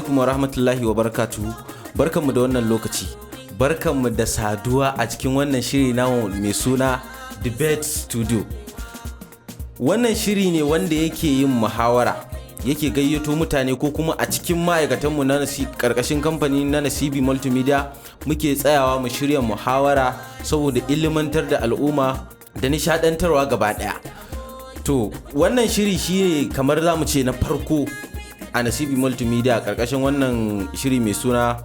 Alaikum wa rahmatullahi wa barakatuhu. Barkanmu da wannan lokaci. Barkanmu da saduwa a cikin wannan shiri namu mai suna Debate Studio. Wannan shiri ne wanda yake yin muhawara, yake gayyato mutane ko kuma a cikin ma'aikatanmu na karkashin kamfani na Nasibi Multimedia muke tsayawa mu shirya muhawara saboda ilimantar da al'umma da nishadantarwa gaba daya. To, wannan shiri shine kamar za mu ce na farko a Nasibi Multimedia karkashin wannan shiri mai suna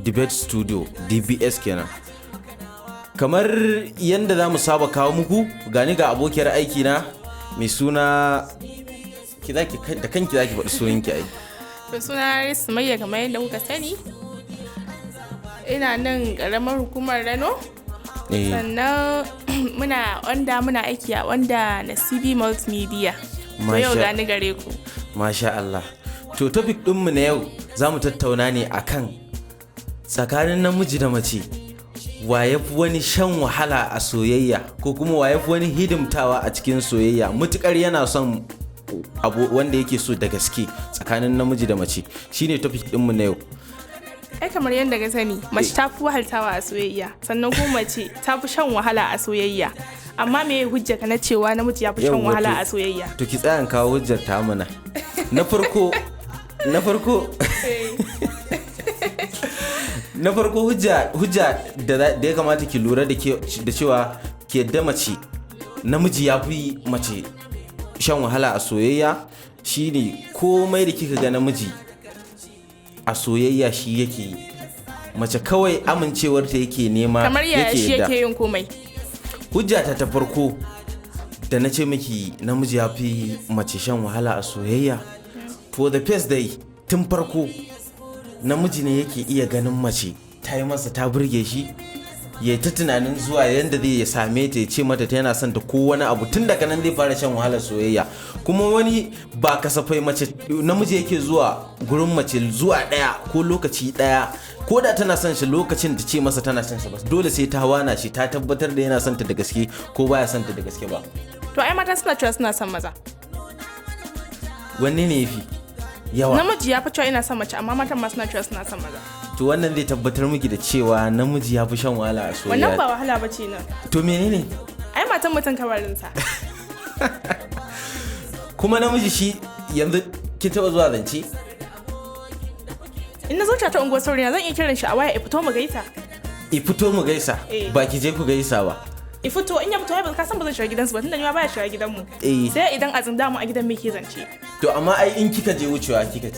Debate Studio, DBS kenan. Kamar yadda za mu saba kawo muku, gani ga abokiyar aiki na mai suna ki zaki da kanki zaki faɗi sunanki ai. To, suna Sumayya kamar yadda kuka sani. Ina nan ƙaramar hukumar Rano. Sannan muna wanda muna aiki a wanda Nasibi Multimedia. To, yau gani gare ku. Masha Allah. To, topic ɗinmu na yau za mu tattauna ne akan tsakanin namiji da mace, wa ya fi wani shan wahala a soyayya, ko kuma wa ya fi wani hidimtawa a cikin soyayya mutukar yana son abu wanda yake so da gaske, tsakanin namiji da mace. Shine topic ɗinmu na yau. Ai kamar yadda ka sani, mace ta fi wahaltawa a soyayya, sannan kuma mace ta fi shan wahala a soyayya. Amma me hujja ka na cewa namiji ya fi shan Yawwa, wahala a soyayya? To, ki tsaya in kawo hujjar ta mana. Na farko, hujja da ya kamata ki lura da cewa ke da mace, namiji ya fi mace shan wahala a soyayya, shine komai da kika ga namiji a soyayya shi yake yi. Mace kawai amincewarta yake nema. Kamar yaya yake shi yadda. yake yin komai? Hujja ta farko da na ce miki namiji ya fi mace shan wahala a soyayya, for the first day, tun farko namiji ne yake iya ganin mace ta yi masa, ta burge shi, ya ta tunanin zuwa yadda zai ya same ta, ya ce mata ta yana son ta ko wani abu. Tun daga nan zai fara shan wahalar soyayya. Kuma wani ba kasafai mace namiji yake zuwa gurin mace zuwa daya ko lokaci daya, ko da tana son shi lokacin, ta ce masa tana son shi ba. Dole sai ta wana shi, ta tabbatar da yana son ta da gaske ko baya son ta da gaske ba. To, ai mata suna cewa suna son maza. Wanne ne yafi yawa? Namiji ya fi cewa ina son mace, amma matan ma suna cewa suna son maza. To, wannan zai tabbatar miki da cewa namiji ya fi shan wahala a soyayya. Wannan ba wahala ba ce nan. To, menene? Ai matan mutum kabarinsa. Kuma namiji shi yanzu, kin taba zuwa zance? In na zuciya ta unguwar saurina, zan iya kiran shi a waya ya fito mu gaisa. I fito mu gaisa? Eh. Ba ki je ku gaisa ba? I fito. In ya fito, ai ba ka san ba zan shiga gidansu ba, tunda ni ma baya shiga gidanmu. Sai idan azin damu a gidan muke zance. To, amma ai in kika je wucewa kika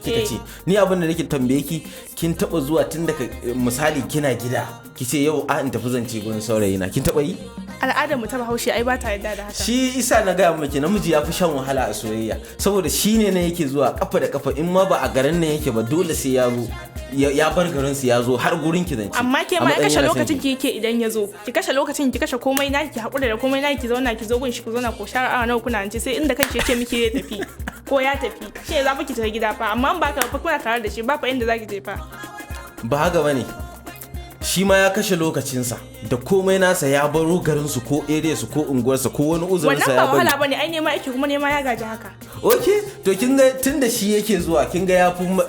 ce, ni abin da nake tambaye ki, kin taba zuwa tun daga misali kina gida, ki ce yau a in tafi zance gurin saurayi na, kin taba yi? Al'adar mu ta Bahaushe ai ba ta yarda da haka. Shi isa na gaya miki namiji ya fi shan wahala a soyayya, saboda shi ne na yake zuwa kafa da kafa. In ma ba a garin nan yake ba, dole sai ya zo ya bar garin su, ya zo har gurin ki zance. Amma ke A ma ya matsayin kashe yana son lokacin ki yake. Idan ya zo, ki kashe lokacin ki, kashe komai naki, ki haƙura da komai naki, ki zauna, ki zo gun shi, ku zauna ko share awa nawa kuna zance, sai inda kanki yace miki zai tafi ko ya tafi, shi ne za fa ki tafi gida fa. Amma in ba ka fa kuna tare da shi ba fa, inda zaki je fa. Ba haka bane. Shi ma ya kashe lokacinsa da komai nasa, ya baro garinsu ko area su ko unguwarsa ko wani uzurinsa Wannan ya ba bari. wahala bane ai, nema yake, kuma nema ya gaji haka. Ok, to kin ga tunda shi yake zuwa, kin ga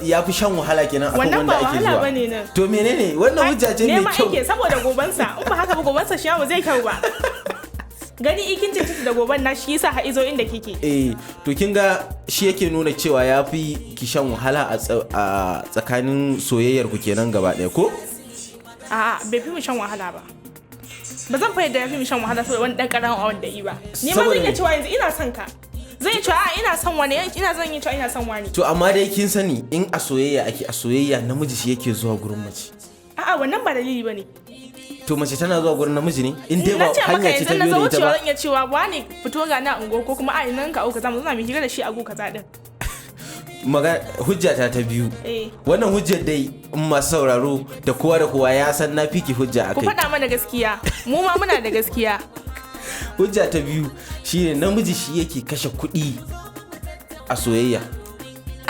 yafi shan wahala kenan akan Wannan wanda ba ake wahala zuwa. bane nan. To, menene wannan? Hujja ce mai Nema kyau. yake saboda gobansa. In ba haka ba, gobansa shi ba zai kyau ba. Gani ikin cancanta da goban na shi yasa ha izo inda kike. Eh, to kin ga shi yake nuna cewa ya fi ki shan wahala a tsakanin soyayyar ku kenan gaba ɗaya, ko? A'a, bai fi mu shan wahala ba. Ba zan fahimta ya fi mu shan wahala saboda wani dan karamin awon da yi ba. Ni ma Saboda zan iya me? cewa yanzu ina son ka, zan iya cewa a'a, ina son wani, ina zan iya cewa ina son wani. To, amma dai kin sani in a soyayya ake, a soyayya namiji shi yake zuwa gurin mace. A'a, wannan ba dalili bane. To, mace tana zuwa gurin namiji ne in dai ba Na ce maka hanya ce yanzu ta na biyo zo da ita wucewa, ba? zan iya cewa wani fito ga na ungo, ko kuma a nan ka auka zamu zauna mu hira da shi a gu kaza din. Magana hujja ta ta biyu. Wannan hujjar dai, in masu sauraro da kowa da kowa ya san na fiki hujja Ku akai. faɗa mana gaskiya, mu ma muna da gaskiya. Hujja ta biyu shine namiji shi yake kashe kuɗi a soyayya.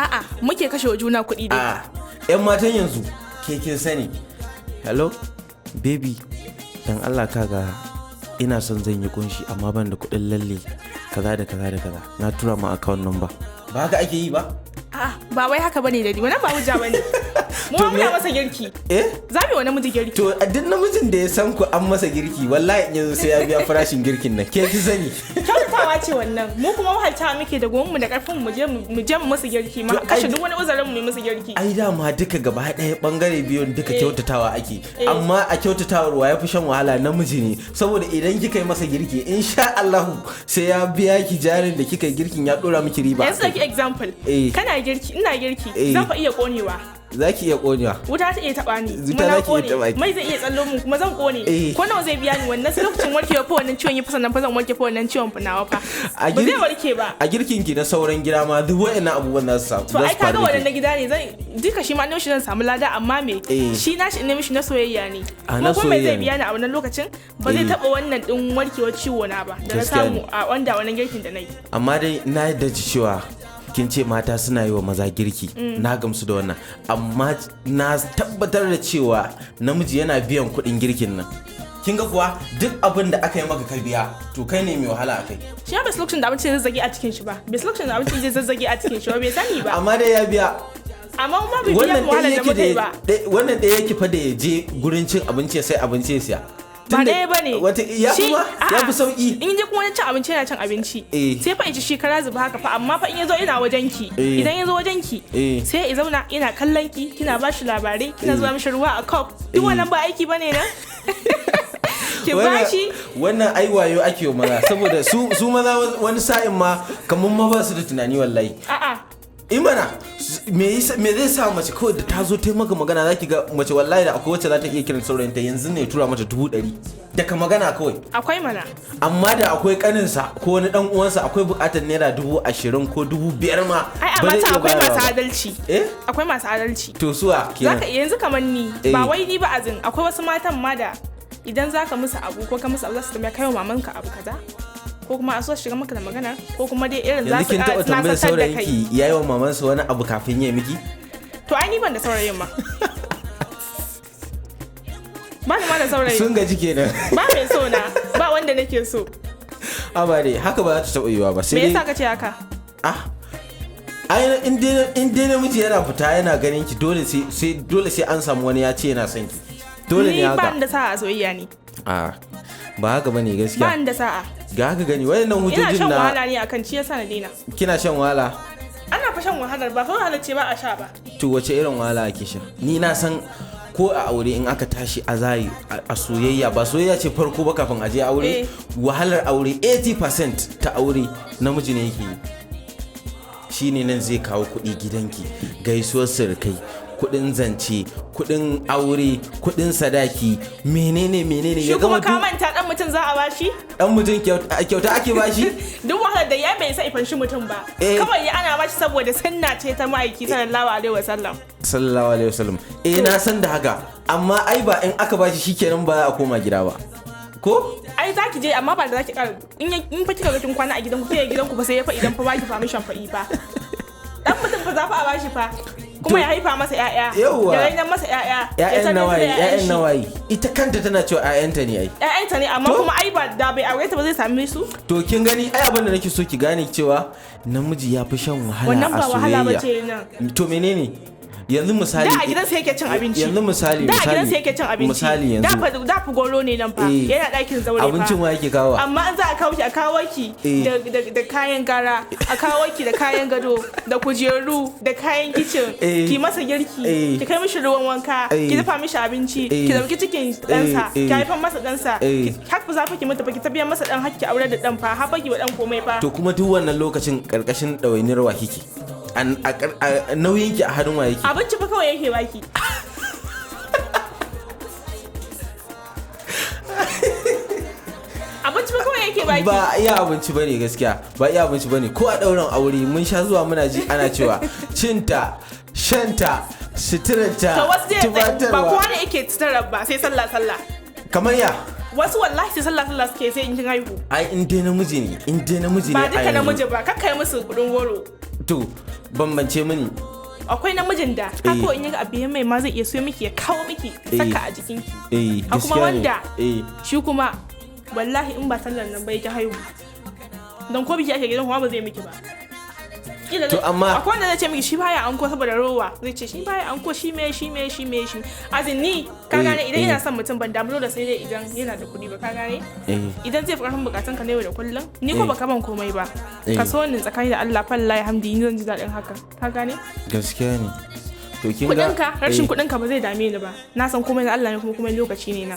A'a, muke kashe wa juna kuɗi dai. A yan matan yanzu, ke kin sani, "Hello baby, dan Allah kaga ina son zan yi kunshi amma ban da kuɗin lalle kaza da kaza da kaza, na tura ma account number." Ba haka ake yi ba? A'a, ba wai haka bane da ni, wannan ba hujja bane. Mu ma muna masa girki. Eh? Za mu yi wa namiji girki. To a duk namijin da ya san ku an masa girki, wallahi in yazo sai ya biya farashin girkin nan. Ke ki sani. Kyautatawa ce wannan. Mu kuma wahaltawa muke da gomin mu da karfin mu je mu je mu musu girki, mu To, ai- kashe duk wani uzurin mu yi musu girki. Ai dama duka gaba ɗaya bangare biyun duka Eh. kyautatawa ake. Eh. Amma a kyautatawar wa ya fi shan wahala? Namiji ne, saboda idan kika yi masa girki, insha Allahu sai ya biya ki jarin da kika yi girkin, ya dora miki riba. Yanzu ɗauki example. Eh. Kana girki, ina girki, Eh. zan fa iya konewa. Za ki iya konewa. Wuta ta iya taba ni, Wuta kuma na za ki iya kone. taɓa ki. Mai zai iya tsallo mun kuma zan kone. Eh. Ko nawa zai biya ni wannan, sai lokacin warkewa fa wannan ciwon ya fi, sannan fa zan warke fa wannan ciwon fa nawa fa. A Ba zai girki- warke ba. A girkin ki na sauran gida ma duk wa'annan abubuwan za su samu. To za ai su faru kaga da ke. wannan na gida ne, zan duka shi ma na mishi zan samu lada, amma me Eh. shi na shi ne mishi na soyayya ne. A, na Kuma kuma soyayya zai ne. biya ni a wannan lokacin ba zai Eh. taba wannan din warkewar ciwo na ba da na Gaskiya samu ne. a wanda wannan girkin da na yi. Amma dai na yarda da cewa kin ce mata suna yi wa maza girki, na gamsu da wannan, amma na tabbatar da cewa namiji yana biyan kuɗin girkin nan. Kin ga kuwa duk abin da aka yi maka ka biya, to kai ne mai wahala a kai. Shi ma bai san lokacin da abincin zai zazzage a cikin shi ba, bai san lokacin da abincin zai zazzage a cikin shi ba, bai sani ba. Amma dai ya biya. Amma ma bai biya Wannan mu wahalar ɗaya da yake muka yi ba. da wannan ɗaya yake fa da ya je gurin cin abinci ya sai abinci ya siya. Ba Tunda ɗaya ba ne. Wata ya fi ma ya fi sauki. In je kuma wani cin abinci, yana cin abinci, Eh. sai fa in ci shi kara zuba haka fa, amma fa in yazo ina wajen ki, Eh. idan yazo wajen ki, Eh. sai ya zauna ina kallon ki, kina ba shi labarai, kina Eh. zuba mishi ruwa a cup. Duk Eh. wannan ba aiki bane nan ki ba Wannan- shi. Wannan ai wayo ake wa maza, saboda su maza wani sa'in ma kamar ma ba su da tunani wallahi. A'a. Imana me zai sa mace kawai da ta zo ta yi maka magana, za ki ga mace wallahi da akwai wacce za ta iya kiran saurayinta yanzu ne ya tura mata 100,000 daga magana kawai. Akwai mana. Amma da akwai kaninsa ko wani dan uwansa akwai bukatar naira 20,000 ko 5,000 ma, Ai a ba zai mata iya akwai bayarwa masu ba. adalci. Eh. Akwai masu adalci. To suwa kenan? Zaka yanzu kamar ni, Eh. ba wai ni ba, azin akwai wasu matan ma da idan zaka musu abu ko ka musu abu, za su tambaya kai wa mamanka abu kaza, ko kuma a so shiga maka da magana, ko kuma dai irin za Yanzu su kin ƙara taɓa tambayar tunasantar da kai. saurayinki yayi wa mamansa wani abu kafin ya miki? To ai ni ban da saurayin ma. Ba ni ma da saurayi. Sun gaji kenan. Ba mai so na, ba wanda nake so. Amma dai haka ba za ta taɓa yiwuwa ba sai Me dai yasa ka ce haka? Ah, ai in dai namiji yana fita yana ganin ki, dole sai an samu wani ya ce yana son ki. Dole ne Ni ba haka. ni da sa'a a soyayya ne. Ah, ba haka bane Ba gaskiya. ni da sa'a. Ga haka gani wayannan Ina hujjojin shan na wahala ne akan ci yasa na daina. Kina shan wahala? Ana fa shan wahalar, ba fa wahalar ce ba a sha ba. To wace irin wahala ake sha? Ni na san ko a aure in aka tashi a zayi a soyayya, ba soyayya ce farko ba kafin a je aure. Eh. Wahalar aure, 80% ta aure namiji ne yake yi. Shine nan zai kawo kuɗi gidanki, gaisuwar surukai, kuɗin zance, kuɗin aure, kuɗin sadaki, menene menene. Shi Ya kuma gama ka duk manta dan mutum za a bashi? Dan mutum kyauta ake bashi? Duk wahalar da ya bai isa ifan shi mutum ba. Eh. Kawai ya ana bashi saboda sunna ce ta ma'aiki sallallahu alaihi wasallam. Sallallahu alaihi wasallam. Eh, na san da haka, amma ai ba in aka bashi shikenan ba za a koma gida ba ko? Ai za ki je, amma ba da za ki ƙara in fa kika ga kin kwana a gidanku, sai gidanku ba sai ya fa idan fa baki permission fa fa dan mutum fa za fa a bashi fa kuma ya haifa masa ƴaƴa, Yawwa. ya rainar masa ƴaƴa, ya ƴaƴan tarbiyantar da nawaye? ƴaƴan Ƴaƴan shi. nawaye? Ita kanta tana cewa ƴaƴanta ne ai. Ƴaƴanta ne, amma To. kuma ai ba da bai aure ta ba zai same su. To kin gani ai abin da nake so ki gane cewa namiji ya fi shan wahala Wannan a ba wahala ba soyayya. ce nan. To menene? Yanzu misali, Da a gidansa yake cin abinci. Yanzu misali, Da a misali, gidansa yake cin abinci. misali yanzu. Da fa goro ne nan fa, Eh. yana ɗakin zaure fa. Abincin wa yake kawo? Amma an za a kawo ki, a kawo ki Eh. da kayan gara, a kawo ki da kayan gado da kujeru da kayan kicin, Eh. ki masa girki, Eh. ki kai mishi ruwan wanka, Eh. ki dafa mishi abinci, Eh. ki dauki cikin ɗansa, Eh. ki haifar masa ɗansa, Eh. har fa za fa ki mutu fa ki tabiya masa ɗan, hakki aure da ɗan fa, har fa ki wa ɗan komai fa. To kuma duk wannan lokacin karkashin ɗawainiyar wa kike? A nauyin ki a hannun wa yake? Abinci fa kawai yake baki. Abinci fa kawai yake baki. Ba iya abinci bane gaskiya, ba iya abinci bane. Ko a ɗaurin aure mun sha zuwa muna ji ana cewa cinta, shanta, suturarta, To wasu dai ba tufatarwa. kowa ne yake suturar ba sai sallah sallah. Kamar ya? Wasu wallahi sai sallah sallah suke, sai in kin haihu. Ai in dai namiji ne, in dai namiji ne Ba a duka yanzu. namiji ba, kakkai musu kudin goro. To bambance mini. Akwai namijin da haka in yaga abu ya mai ma zai iya siyo miki, ya kawo miki, Eh. saka a jikinki. Eh, A kuma gaskiya ne. wanda Eh. shi kuma wallahi in ba sallar nan ba yake haihu, don ko biki ake gidan kuma ba zai miki ba. Kila To amma- akwai wanda zai ce miki shi baya anko saboda rowa, zai ce shi baya anko, shi me shi me shi me shi. As in ni, ka gane, idan ina son mutum ban damu da sai dai idan yana da kuɗi ba, ka gane? Idan zai fi karfin bukatun ka na yau da kullum, ni ko baka ban komai ba, ka so ni tsakani da Allah, fallahi hamdi, ni zan ji daɗin haka, ka gane? Gaskiya ne. To kin ga Kuɗinka, rashin kuɗinka ba zai dame ni ba. Na san komai na Allah ne, kuma komai lokaci ne na.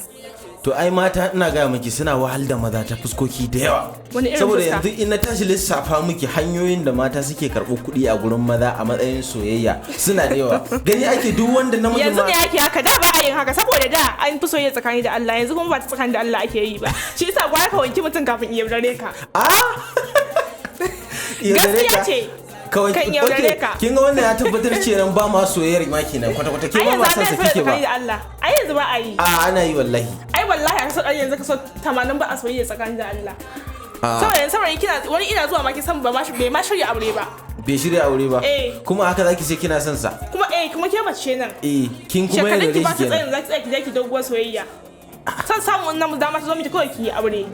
To ai mata, ina gaya miki, suna wahal da maza ta fuskoki da yawa. Wani irin Saboda fuska? yanzu in na tashi lissafa miki hanyoyin da mata suke karɓo kuɗi a gurin maza a matsayin soyayya, suna da yawa. Gani ake duk wanda namiji Yanzu ma ne ake haka, da ba a yin haka, saboda da an fi soyayya tsakani da Allah, yanzu kuma ba ta tsakani da Allah ake yi ba. Shi yasa gwara ka wanki mutum kafin ya yaudare ka. Ah! Yaudare Gaskiya ka? ce. Kawai Kan yaudare okay, ka. kin ga wannan ya tabbatar kenan ba ma soyayyar ma kenan kwata kwata, ke Ai ma ba yanzu san ana sa soyayya kike ba. tsakani da Allah. Ai yanzu ba a yi. A, ana yi wallahi. Ai wallahi a kaso 100 yanzu kaso 80 ba a soyayya tsakani da Allah. Ah. Saboda yanzu saurayi kina wani ina zuwa ma kin san ba ma shi bai ma shirya aure ba. Bai shirya aure ba. Eh. Kuma haka zaki ce kina son sa. Kuma kuma ke mace nan. Eh, kin kuma Shekarun yaudare ki ba shi su kenan. tsayin zaki tsaya ki je ki doguwar soyayya. San samu wannan dama ta zo miki kawai ki yi aure.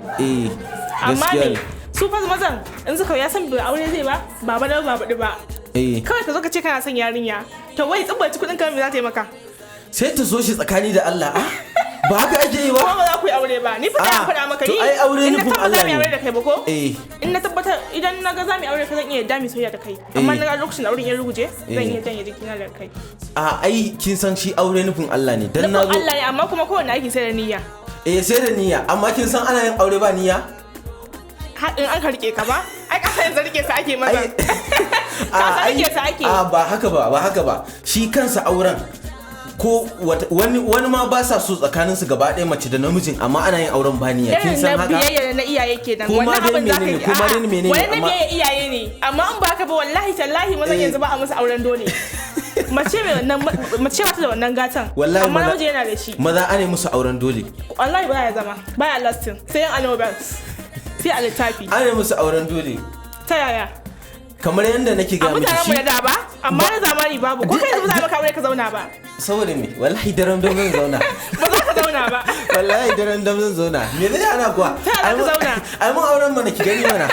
Amma Gaskiya me ne. su fa mazan in suka ya san bai aure zai ba, ba da ba baɗi ba. Kawai ka zo ka ce kana son yarinya. To wai tsibbaci kuɗin ka me za ta yi maka? Sai ta so shi tsakani da Allah. Ah, ba haka ake yi Kuma ba. ba za ku yi aure ba. Ni fa Ah, na faɗa maka to ni. ai aure In na nufin tabbata Allah za mu yi ne. aure da kai ba ko? Eh. In na tabbatar idan na ga za mu yi aure ka, zan iya yadda mu soyayya da kai. Amma Eh. na ga lokacin da auren ya ruguje, zan iya janye jikina da kai. A, ai kin san shi aure nufin Allah ne. Dan na Nufin zo Allah ne, amma kuma kowanne aiki sai da niyya. Eh, sai da niyya, amma kin san ana yin aure ba niyya? Ha, in an ka rike ka ba? Ai ka san yanzu rike sa ake maza. Ai Ka san rike sa ake. A, ba haka ba, ba haka ba. Shi kansa auren ko wani wani ma ba sa so tsakanin su gaba ɗaya, mace da namijin, amma ana yin auren ba niyya. Kin Irin san na haka? biyayya na iyaye kenan. Ko ma Wannan dai abin za ka menene, yi. ko ma dai A'a, menene, wannan na amma- biyayya iyaye ne, amma in ba ka ba, wallahi tallahi mazan yanzu ba a musu auren dole. Mace mai wannan, mace ba ta da wannan gatan, Wallahi amma maza- namiji yana da shi. Maza ana musu auren dole. Wallahi baya zama, baya lasting, sai yan a novels, sai a littafi. Ana musu auren dole. Ta yaya? Kamar yadda nake A ga miki mutanen mu shi na da ba, amma na zamani babu. Ko kai yanzu ba za maka aure ka zauna ba? Saboda me? Wallahi daren dam zan zauna. Ba za ka zauna ba. Wallahi daren dam zan zauna. Me zai hana kuwa? Ta yaya za ka zauna? Ai mun auren mana ki gani mana.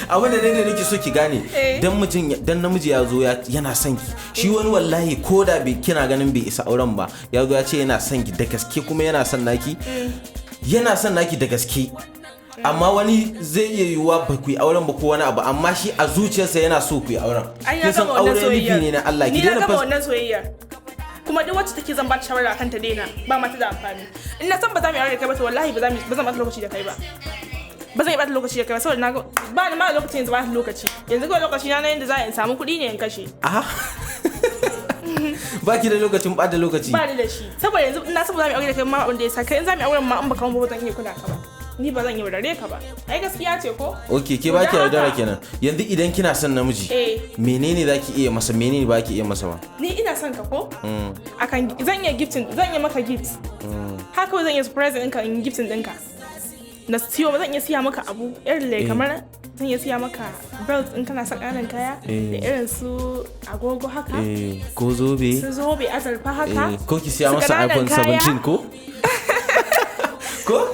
Abin da dai nake so ki gane, dan mijin, dan namiji ya zo yana son ki, shi wani wallahi ko da bai kina ganin bai isa auren ba, ya zo ya ce yana son ki da gaske, kuma yana son naki, yana son naki da gaske, amma wani zai iya yiwuwa ba ku yi auren ba ko wani abu, amma shi a zuciyarsa yana so ku yi auren. Ai na Kin san gama wannan aure nufi soyayyar. ne na Allah. Ki Ni na daina gama wannan soyayyar. Kuma duk wacce take zan ba ta shawara akan ta daina, ba mata da amfani. In na san ba za mu yi aure da kai ba, to wallahi ba zan bata lokaci da kai ba. Ba zan yi bata lokaci da kai ba, saboda na ba ni ma da lokaci yanzu, ba ni lokaci yanzu. Kawai lokaci na yanda za a in samu kuɗi ne in kashe. Aha, ba ki da lokacin bata lokaci. Ba ni da shi, saboda yanzu in na san ba za mu yi aure da kai ma, abin da ya sa kai in za mu yi auren ma, in baka mun ba, zan iya kula ka ba. Ni ba zan yaudare ka ba. Ai gaskiya ce ko? Ok, ke To ba ki don yaudara haka- kenan. Yanzu idan kina son namiji, menene za ki iya masa, menene ba ki iya masa ba? Ni ina son ka ko, akan zan iya gifting, zan iya maka gift haka, zan iya surprise ɗinka in gifting ɗinka, na siyo, zan iya siya maka abu irin like kamar zan iya siya maka belt in kana son ƙananan kaya, da irin su agogo haka, Ko zobe. su zobe azurfa haka, Ko ki siya su masa ƙananan iPhone kaya. 17, ko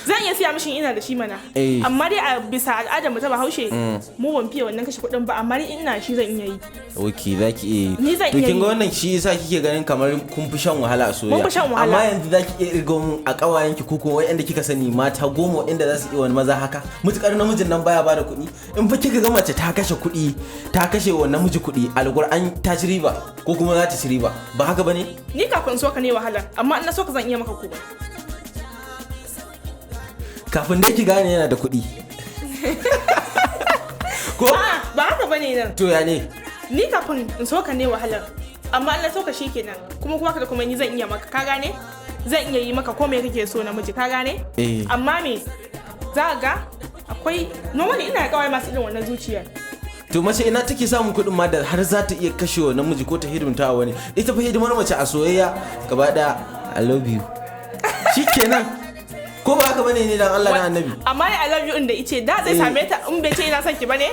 Zan iya siya mishi, ina da shi mana. Amma dai a bisa al'adar mu ta Bahaushe, mu ban fiye wannan kashe kuɗin ba, amma ni ina shi zan iya yi. Ok, za ki iya yi. Ni zan To iya kin ga yi. wannan shi yasa kike ganin kamar kun fi shan wahala a soyayya. Mun fi shan wahala. Amma yanzu za ki iya irga mun a kawayenki ko kuma wa'anda kika sani mata 10 inda za su iya wani maza haka, mutukar namijin nan baya bada kuɗi? In fa kika ga mace ta kashe kuɗi, ta kashe wa namiji kuɗi, alƙur'an ta ci riba ko kuma za ta ci riba. Ba haka bane? Ni kafin so ka ne wahala, amma in na so ka zan iya maka komai. Kafin dai ki gane yana da kuɗi ko? A'a, ba haka bane nan. To ya ne? Ni kafin in so ka ne wahalar, amma in na so ka shikenan, kuma ka da kuma ni zan iya maka, ka gane? Zan iya yi maka ko me kake so namiji, ka gane? Eh. Amma me za ka ga akwai normally ina da kawai masu irin wannan zuciyar. To mace ina take samun kuɗin ma da har za ta iya kashewa namiji ko ta hidimta wa wani? Ita fa hidimar mace a soyayya gaba ɗaya "I love you", shikenan. Ko ba haka bane ne, dan Allah na Annabi? Amma I love you inda ice da zai same ta, in bai ce ina son ki bane,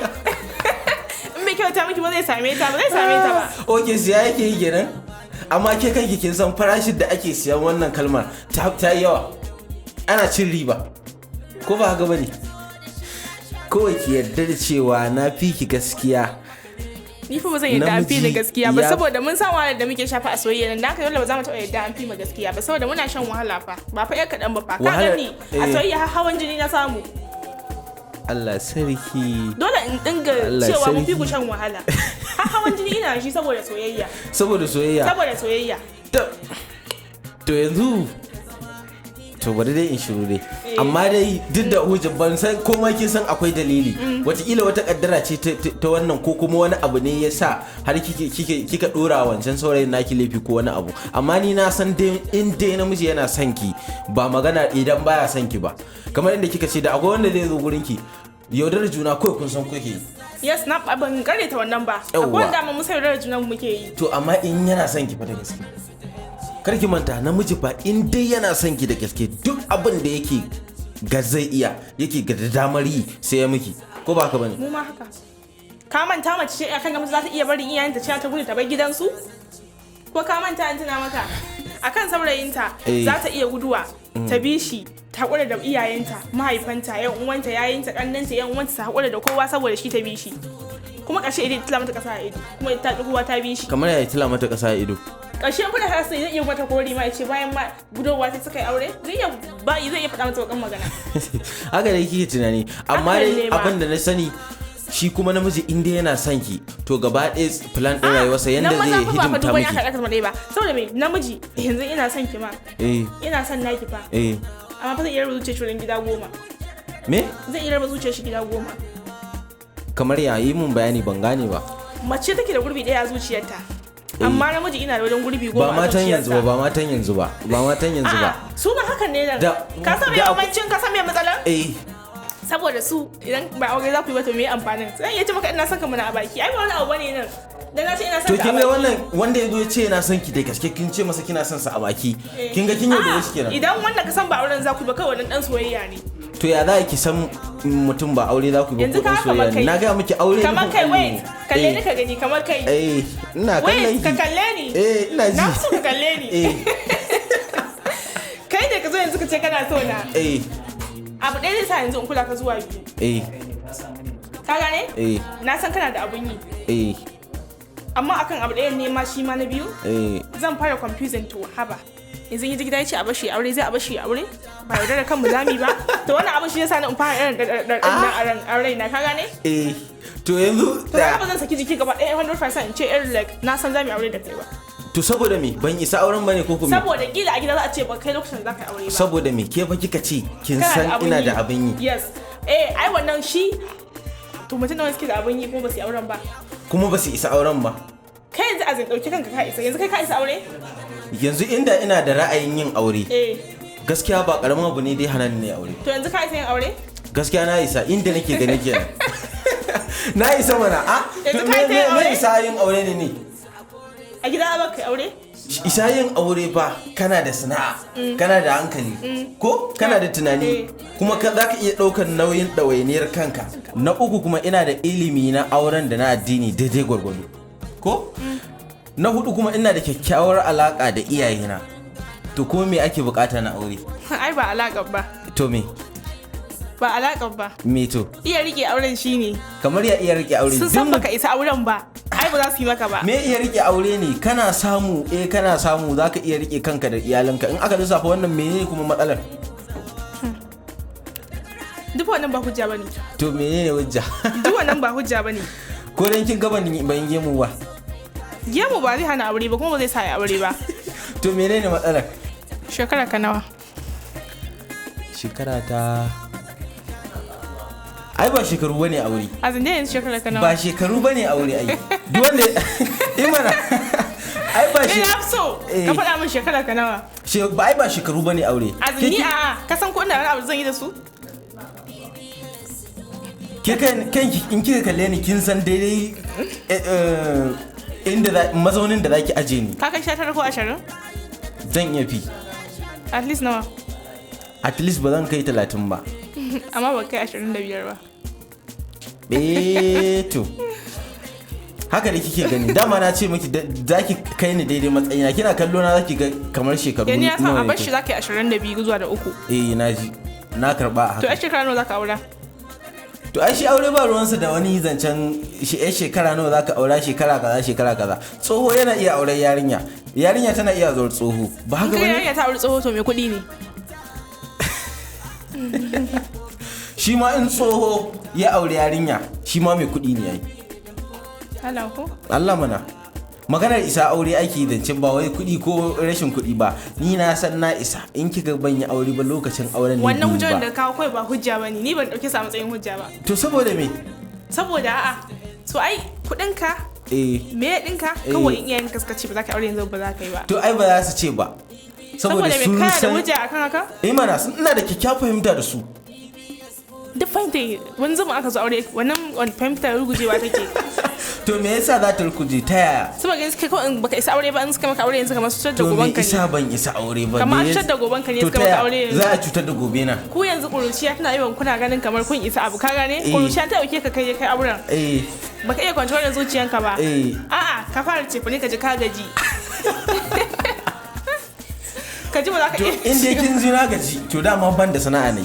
in bai kyauta miki ba, zai same ta ba, zai same ta ba. Ok, siya yake yi kenan. Amma ke kanki kin san farashin da ake siyan wannan kalmar ta yi yawa, ana cin riba, ko ba haka bane? Kawai ki yarda da cewa na fi ki gaskiya. Ni fa ba zan yadda an fi ni Namiji gaskiya ba, ya- saboda mun san wahalar da muke shafa a soyayya nan. Haka dole ba za mu taɓa yadda an fi mu gaskiya ba, saboda muna shan wahala fa, ba fa 'yar kaɗan ba fa. Ka gani a soyayya har hawan jini na samu. Allah sarki. Dole in dinga Allah cewa mun fi sarki. ku shan wahala. Har hawan jini ina da shi saboda soyayya. Saboda soyayya. Saboda soyayya. To yanzu to bari dai in shiru dai. Amma dai duk da hujja, ban san ko ma kin san akwai dalili, wataƙila wata kaddara ce ta wannan, ko kuma wani abu ne ya sa har kike kika dora wancan saurayin naki laifi ko wani abu. Amma ni na san dai in dai namiji yana son ki, ba magana idan baya son ki ba, kamar inda kika ce da akwai wanda zai zo gurin ki, yaudarar juna kawai kun san kuke yi. Yes, na ban ta wannan ba. Yawwa. Akwai wanda ma musa yaudarar junan muke yi. To amma in yana son ki fa da gaske, kar ki manta, namiji fa in dai yana son ki da gaske, duk abin da yake ga zai iya, yake ga da damar yi, sai ya miki, ko ba haka bane? Mu ma haka. Ka manta mace ce akan namiji za ta iya barin iyayenta cewa ta gudu ta bar gidansu? Ko ka manta an tuna maka akan saurayinta za ta iya guduwa ta bi shi, ta haƙura da iyayenta, mahaifanta, yan uwanta, yayinta, ƙannenta, yan uwanta, ta haƙura da kowa saboda shi, ta bi shi. Kuma ƙarshe idan tila mata ƙasa a ido, kuma ta ƙi kowa ta bi shi. Kamar ya tila mata ƙasa a ido? Ƙarshe in kuna hasa zai iya mata kori ma, ya ce bayan ma gudowa sai suka yi aure, zai iya ba zai iya faɗa mata bakan magana. Haka dai kike tunani, amma Hakan dai ne ma. abin da na sani shi kuma namiji in dai yana son ki, to gaba ɗaya plan ɗin rayuwarsa yanda Nan maza zai fa ba fa hidimta duban ya miki. kaɗa ɗaya ba, saboda me? Namiji yanzu ina son ki ma, ina son naki fa, amma fa zai iya raba zuciyar shi wurin gida 10. Me? Zai iya raba zuciyar shi gida 10. Kamar ya? Yi mun bayani, ban gane ba. Mace take da gurbi ɗaya a zuciyarta, amma namiji ina da wajen gurbi 10 Ba a matan yanzu ba. zuciyarsa. Ba matan yanzu ba, ba matan yanzu ba. A'a, su ma hakan ne nan. Ka san me bambancin? Ka san me matsalar? Eh. Saboda su idan ba aure za ku yi ba, to me amfanin? Zan iya ce maka ina son ka mana a baki, ai ba wani abu bane nan dan na ce ina son To ka a kin ga baki. wannan wanda yazo ya ce yana son ki da gaske, kin ce masa kina son sa a baki, kin ga kin yaudare shi kenan. Idan wanda ka san ba auren za ku yi ba, kawai wannan dan soyayya ne. To ya za ki san mutum ba aure za ku yi ba Yanzu ko dan ka kamar soyayya ne? kai. Na ga miki aure Kamar nufin kai, Allah wait, ne. kalle ni ka gani, kamar kai. Eh, ina kallon Wait, ka ki. kalle ni. Eh, ina ji. Na fi so ka kalle ni. Kai ne ka zo yanzu ka ce kana so na. Abu ɗaya zai sa yanzu in kula ka zuwa biyu. Ka gane? Eh. Na san kana da abun yi. Amma akan abu ɗayan ne ma shi ma na biyu, zan fara confusing. To haba. Yanzu yi gida ya ce a bashi aure, zai a bashi aure, ba yarda da kanmu zami ba. To wannan abu shi yasa ni in fara irin ɗarɗarɗar nan a raina, ka gane? Eh, to yanzu To ba zan saki jiki gaba ɗaya 100% in ce irin like na san zamu aure da kai ba. To saboda me? Ban isa auren bane ko kuma? Saboda kila a gida za a ce ba kai lokacin da za ka yi aure ba. Saboda me? Ke fa kika ce kin Kana san da abun ina yi. da abin yi. Yes, eh, ai wannan shi. To mutum nawa suke da abin yi kuma ba su yi auren ba? Kuma ba su isa auren ba. Kai yanzu a zan ɗauki kanka ka isa, yanzu kai ka isa aure? Yanzu inda ina da ra'ayin yin aure, gaskiya ba karamin abu ne dai hana ni ne aure. To yanzu ka isa yin aure? Gaskiya na isa, inda nake gani kenan. Na isa mana a Yanzu to ka me yi ta yin me aure? isa yin aure ne ne? A gida ba kai aure? Isa yin aure fa kana da sana'a, kana da hankali, ko kana da tunani, kuma ka za ka iya ɗaukar nauyin ɗawainiyar kanka. Na uku kuma ina da ilimi na auren da na addini daidai gwargwado. Ko? Na hudu kuma ina da kyakkyawar alaƙa da iyayena. To kuma me ake bukata na aure? Ai ba alaƙar ba. To me? Ba alaƙar ba. Me to? Iya rike auren shine. Kamar ya iya rike aure? Sun san Duk baka isa auren ba, ai ba za su yi maka ba. Me iya rike aure ne? Kana samu, eh, kana samu, zaka iya rike kanka da iyalinka. In aka lissafa wannan, menene kuma matsalar? Duk wannan ba hujja bane. To menene hujja? Duk wannan ba hujja bane. Ko dan kin ga ban gemu ba? Gemu ba zai hana aure ba, kuma ba zai sa ya aure ba. To menene matsalar? Shekara ka nawa? Shekara ta, ai ba shekaru bane aure. A zinde yanzu shekara ka nawa? Ba shekaru bane aure ai. Duk wanda imana ai ba shi Ina so ka faɗa min shekara ka nawa. Ba ai ba shekaru bane aure. A zindi a ka san ko ina wani abu zan yi da su? Ke kanki in kika kalle ni kin san daidai inda mazaunin da zaki aje ni. Ka kai 19 ko 20? Zan iya fi. At least nawa? At least ba zan kai 30 ba. Amma ba kai 25 ba. Eh to. Haka da kike gani, dama na ce miki zaki kai ni daidai matsayina, kina kallo na zaki ga kamar shekaru Yani ya san nawa a ne bar shi kai. zaka yi 22 zuwa da uku. Eh, na ji. Na karba a To haka. a shekara nawa zaka aura? To ai shi aure ba ruwansa da wani zancen shi, shekara nawa zaka aura, shekara kaza, shekara kaza. Tsoho yana iya auren yarinya, yarinya tana iya auren tsoho, ba In haka ka bane? yarinya ta aure tsoho, to mai kuɗi ne. Shi ma in tsoho ya aure yarinya, shi ma mai kuɗi ne yayi. Allah ko? Allah mana. Maganar isa aure ake zancen, ba wai kuɗi ko rashin kuɗi ba. Ni na san na isa. In kika ban yi aure ba, lokacin auren ne Wannan bai yi hujjar ba. da kawo kawai ba hujja bane. Ni ban dauke sa a matsayin hujja ba. To saboda me? Saboda a'a, to ai kuɗinka, me ɗinka, kawai in iyayenka suka ce ba za ka aure yanzu ba, za ka yi ba. To ai ba za su ce ba, saboda Saboda me? sun Kana da san hujja akan haka? Eh mana, ina da kyakkyawar fahimta da su. Duk fahimta, wani zubin aka zo aure, wannan wani fahimtar rugujewa take. To me yasa za ta rukuje? Ta yaya? Saboda ganin suka kawai in baka isa aure ba, in suka maka aure yanzu kamar su cutar da To me goban ka ne. isa ban isa aure ba? Kamar Me an cutar da goban ka ne To suka ta maka yaya aure yanzu. za a cutar da gobe na? Ku yanzu ƙuruciya tana yawan, kuna ganin kamar kun isa abu, ka gane? Ƙuruciya ta dauke ka kai kai auren, baka iya control zuciyanka ba. A'a, ka fara cefane, ka ji ka gaji, ka ji ba za ka To iya. in dai kin ji na gaji, to dama ban da sana'a ne,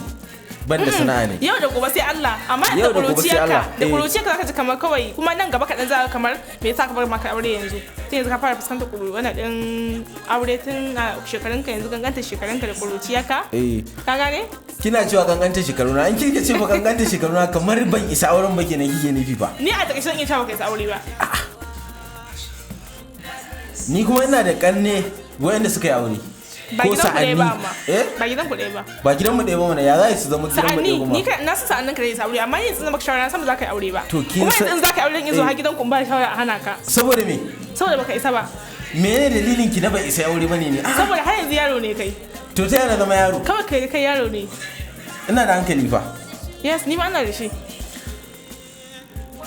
ban da sana'a ne. Yau da gobe sai Allah, amma da Yau da gobe sai ƙuruciyarka, Allah, da ƙuruciyarka zaka ji kamar kawai, kuma nan gaba kaɗan za ka kamar me yasa ka bar maka aure yanzu? Tun yanzu ka fara fuskantar ƙuru wannan ɗin aure tun a shekarunka yanzu, ganganta shekarunka da ƙuruciyarka. Ka gane? Kina cewa kankanta shekaru na, in kike ce fa kankanta shekaru na, kamar ban isa auren ba kenan kike nufi ba. Ni a takaice zan iya cewa baka isa aure ba. Ni kuma ina da kanne wayanda suka yi aure Ba ko gidan ku ɗaya ba sa'anni. amma. Eh? Ba gidan ku ɗaya ba. Ba gidan mu ɗaya ba mana, ya za su zama gidan mu Sa'anni ɗaya kuma? Ni ka na san sa'annin ka da isa aure, amma yanzu na baka shawara, na san ba za ka yi aure ba. To kin Kuma san- yanzu in za ka yi aure, in zo har gidan ku in ba da shawara a hana ka. Saboda me? Saboda baka isa ba. Menene dalilin ki na ban isa aure bane ne? Ah, Saboda har yanzu yaro ne kai. To ta yana zama yaro? Kawai kai kai yaro ne. Ina da hankali fa. Yes, ni ma ina da shi.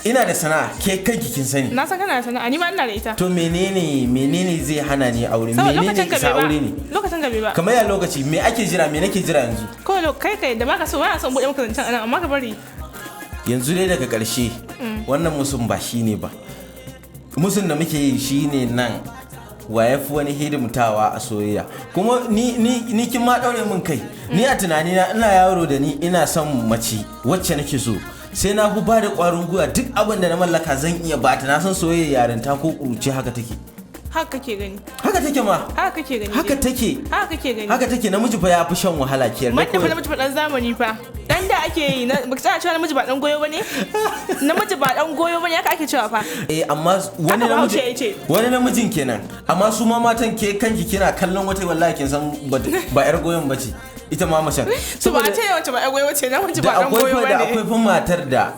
Ina da sana'a, ke kanki kin sani. Na san kana da sana'a, ni ma ina da ita. To menene zai hana ni aure? Saboda Menene lokacin ka isa bai ba. aure ne? Lokacin ka bai ba. Kamar ya lokaci? Me ake jira? Me nake jira yanzu? Kawai kai kai da baka so, ba na son buɗe maka zancen anan, amma ka bari. Yanzu dai daga ƙarshe, wannan musun ba shi ne ba. Musun da muke yi shine nan, wa ya fi wani hidimtawa a soyayya? Kuma ni kin ma daure min kai. Ni a tunanina, ina yaro da ni ina son mace wacce nake so, sai na fi ba da ƙwarin gwiwa, duk abin da na mallaka zan iya bata. Na san soyayya yarinta ko ƙuruci haka take. Haka kake gani. Haka take ma. Haka kake gani. Haka Dai. take. Haka kake gani. Haka take. Namiji fa ya fi shan wahala, ki yarda Man da fa kawai. namiji fa dan zamani fa. Dan da ake yi na baka tsaya cewa namiji ba dan goyo bane? Namiji ba dan goyo bane, haka ake cewa fa. Eh, amma wani Haka namiji Bahaushe ya ce. wani namijin kenan, amma su ma matan, ke kanki kina kallon wata, wallahi kin san ba yar goyon bace ita ma macen. To ba a ce wace ba goyo ce, namiji ba Da dan akwai goyo fa da bane. akwai fa matar da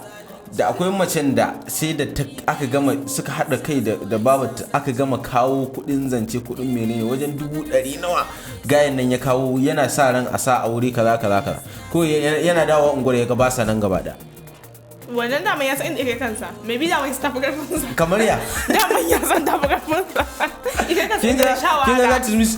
da akwai macen da sai da ta aka gama, suka haɗa kai da babata, aka gama kawo kuɗin zance, kuɗin menene, wajen 100,000 nawa, gayan nan ya kawo, yana sa ran a sa aure kaza kaza kaza, ko yana dawowa unguwar ya ga ba sa nan gaba ɗaya. Wannan dama ya san inda yake kansa. Mai bi dama ya tafi karfin sa. Kamar ya? Dama ya san tafi karfin sa. Ita kansa Kin ita ga sha kin ga wahala. that means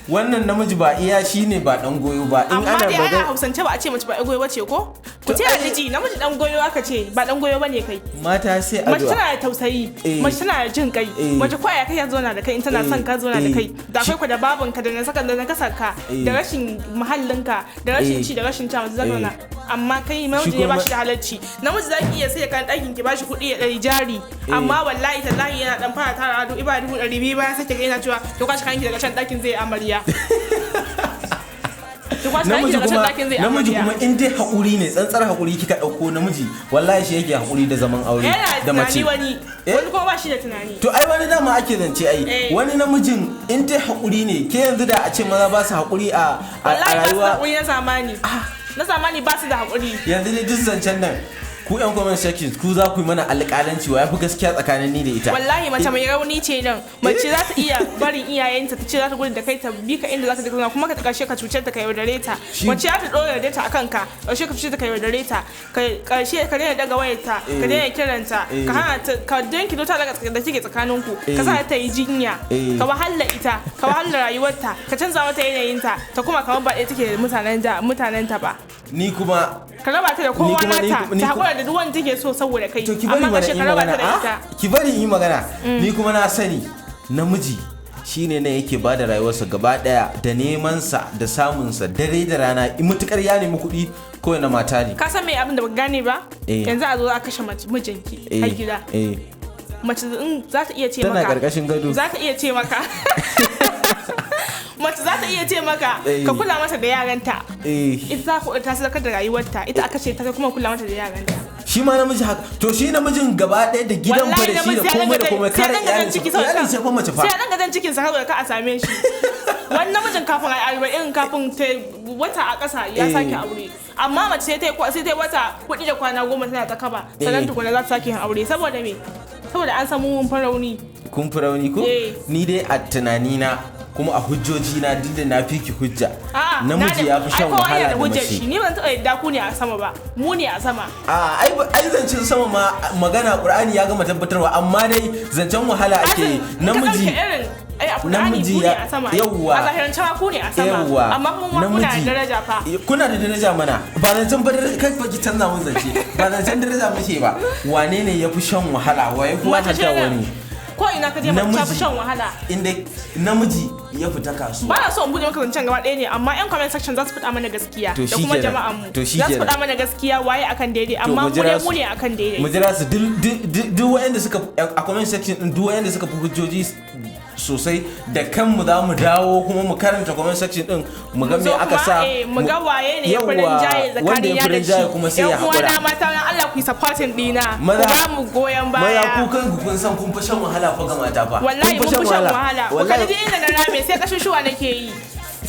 wannan namiji ba iya shine ba dan goyo ba in Amma ana dai ana magana. Hausance ba a ce mace ba goyo bace ko? Ku To ce ai- miji, namiji dan goyo aka ce, ba dan goyo bane kai. Mata sai Mace addu'a. tana da tausayi, mace tana da jin kai, mace ko ya kai ya zauna da kai in tana son ka zauna da kai. Da akwai ku da babanka da na saka da na kasarka da rashin muhallinka da rashin ci da rashin sha, mace za ta zauna. Amma kai namiji ne ba shi da halacci. Namiji za ki iya sai kan ɗakin ki, bashi kuɗi ya ɗari jari. Amma wallahi tallahi yana dan fara tara iba 200,000 bayan sai ki ga yana cewa to kwashi kayanki daga can ɗakin zai amarya. To kwashi kayanki Namiji daga can kuma ɗakin zai namiji amarya. kuma in dai haƙuri ne, tsantsar haƙuri kika ɗauko, namiji wallahi shi yake haƙuri da zaman aure Yana da mace. tunani wani, wani kuma ba shi da tunani. To ai wani dama ake zance ai. Wani namijin in dai haƙuri ne, ke yanzu da a ce maza ba su haƙuri a Wallahi ba su da rayuwa. haƙuri na zamani. Na zamani ba su da haƙuri. Yanzu dai duk zancen nan, ku yan comment section, ku za ku yi mana alƙalanci wa yafi gaskiya tsakanin ni da ita. Wallahi mace mai rauni ce nan. Mace za ta iya barin iyayenta ta ce za ta gudu da kai, ta bi ka inda za ka je ka zauna, kuma ka karshe ka cuce ta, ka yaudare ta. Mace za ta dora yaudare ta akan ka, karshe ka cuce ta, ka yaudare ta, karshe ka daina daga wayarta, ka daina kiranta, ka hana ta, ka danki ta daga da kike tsakaninku, ka sa ta yi jinya, ka wahala ita, ka wahala rayuwarta, ka canza mata yanayinta, ta kuma kamar ba ɗaya take da mutanen da mutanen ta ba. Ni kuma Ka raba ta da kowa nata, ni ta hakura da duk wanda take so saboda kai, To ki bari amma mana karshe in ka raba ta magana. da ita. Ah, ki bari in yi magana. Ni kuma na sani namiji Shine ne yake ba da rayuwarsa gaba daya da nemansa da samunsa dare da rana. In mutukar ya nemi kuɗi, kawai na mata ne. Ka san me abin da ba gane ba? Eh. Yanzu a zo a kashe mace mijinki a gida, mace in za ta iya ce Tana maka karkashin gado. Za ta iya ce maka, mace za ta iya ce maka ka kula mata da yaranta. Ita za ku ta sadakar da rayuwarta, ita aka ce ta kuma kula mata da yaranta. Shi ma namiji haka. To shi namijin gaba ɗaya da gidan fa da shi da komai da komai, kare iyalin ciki. Iyalin sai fa mace fa. Sai ya dinga jan cikin sa saboda ka a same shi. Wani namijin kafin a 40, kafin ta wata a ƙasa ya sake aure, amma mace sai ta yi wata 4 da kwana 10 tana ta kaba, sannan tukuna za ta sake yin aure. Saboda me? Saboda an samu mun farauni. Kun fi rauni ko? Eh. Ni dai a tunanina kuma a hujjoji na, duk da na fi ki hujja, A'a, namiji ya fi shan ai kowa wahala yana da hujjar mace. shi. Ni ban taɓa yadda ku ne a sama ba, mu ne a sama. A ai zancen sama ma magana Qur'ani ya gama tabbatarwa, amma dai zancen wahala ake yi. Namiji Namiji irin ai a Qur'ani namiji ku ne a sama ai. Yawwa. A zahirance ma ku ne a sama. Yawwa. Amma kuma kuna da daraja fa. Kuna da daraja mana. Ba zancen ba daraja kai fa, ki canza mun zance. Ba zancen daraja muke ba. Wane ne ya fi shan wahala? Wa ya fi Mace ce wahalta nan. wani? Ko ina ka je, mace ta fi Namiji. shan wahala. Inda namiji ya fita kasuwa. Ba na so in bude maka zancen gaba ɗaya ne, amma yan comment section za su faɗa mana gaskiya To da kuma shikenan. jama'an mu To za su shikenan. faɗa mana gaskiya waye akan daidai, To amma mu mu jira dai su. mu ne akan daidai. Mu jira su. Duk waɗanda suka a comment section din, duk waɗanda suka fi hujjoji sosai, da kanmu za mu dawo kuma mu karanta comment section din, mu ga me Zo aka kuma, sa. mu ga waye ne ya fi Yawwa, rinjaye wanda tsakanin ya fi ya da rinjaye shi. kuma sai ya Yan uwana haƙura. mata, dan Allah ku yi supporting dina, ku ba mu goyon Maza, baya. ku kanku kun san kun fi shan wahala fa ga mata fa. Wallahi Kun mun fi shan wahala. Ku Wallahi. kalli inda na rame, sai kashushuwa nake yi.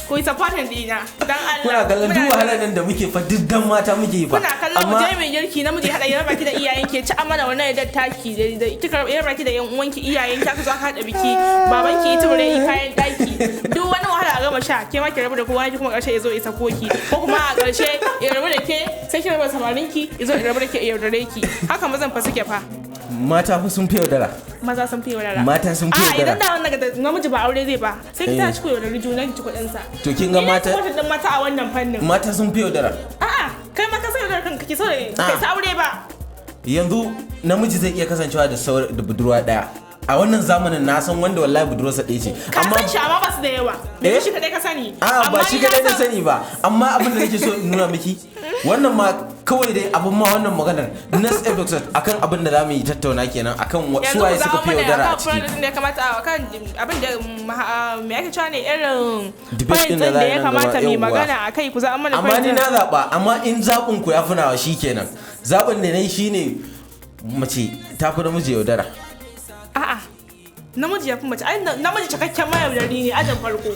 Ku yi supporting dina dan Allah. Kuna kallon duk Muna wahalar nan da muke fa, duk dan mata muke yi fa. Kuna kallon mu Amma je mai girki, namiji hada ya raba ki da iyayen ki, ci amana wannan yadda taki da kika ya raba ki da yan uwanki, iyayen ki, aka zo aka hada biki, babanki ita bare yi kayan daki, duk wani wahala a gama sha, ke ma ki rabu da kowa, ki kuma karshe ya zo ya sako ki, ko kuma a karshe ya rabu da ke, sai ki rabu da samarin ki, ya zo ya rabu da ke, ya yaudare ki. Haka mazan fa suke fa. Mata fa sun fi yaudara. Maza sun fi yaudara. Mata sun fi A yaudara. idan da wannan ga namiji ba aure zai ba, sai ki tashi ku yaudari juna, ki ci kuɗin sa. To kin ga Ina supporting din mata a wannan fannin. Mata sun fi yaudara. A'a, kai ma ka san yaudarar kanka kake so da kai sa aure ba. Yanzu namiji zai iya kasancewa da budurwa daya a wannan zamanin. Na san wanda wallahi budurwarsa ɗaya ce. Ka san shi, amma ba su da yawa. Eh? Me shi kadai ka sani? A ba Amma shi ni na kadai na san- sani ba, amma abin da nake so in nuna miki, wannan ma kawai dai abin ma wannan maganar, next episode akan abin da zamu yi tattauna kenan akan Yanzu su waye ku suka zawo fi mana yaudara a akan ciki. point din da ya kamata a kan abin da me ake cewa ne, irin Debate point din da din za da a yi ya nan gaba, kamata mu yi yawwa. magana a kai, ku zaɓa mana Amma point ni din. na zaɓa, amma in zaɓin ku ya fi nawa, shikenan. Zaɓin da na yi shine mace ta fi namiji yaudara. A'a, namiji ya fi mace. Ai namiji cikakken mayaudari ne ajin farko.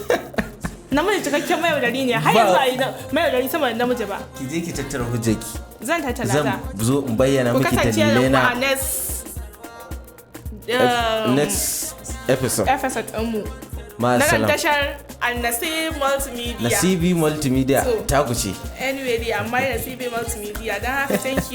Namiji cikakken mayaudari ne har yanzu, a yi mayaudari sama da namiji ba. Ki je ki tattara hujjarki. Zan tattala Zan ta. zo in bayyana Ku miki kasance da dalilai mu a na next next episode. Episode ɗinmu na nan Ma'asalam. tashar Annasib Multimedia. Nasibi Multimedia. So. Ta ku ce. Anyway dai, amma Nasibi Multimedia, don haka thank you.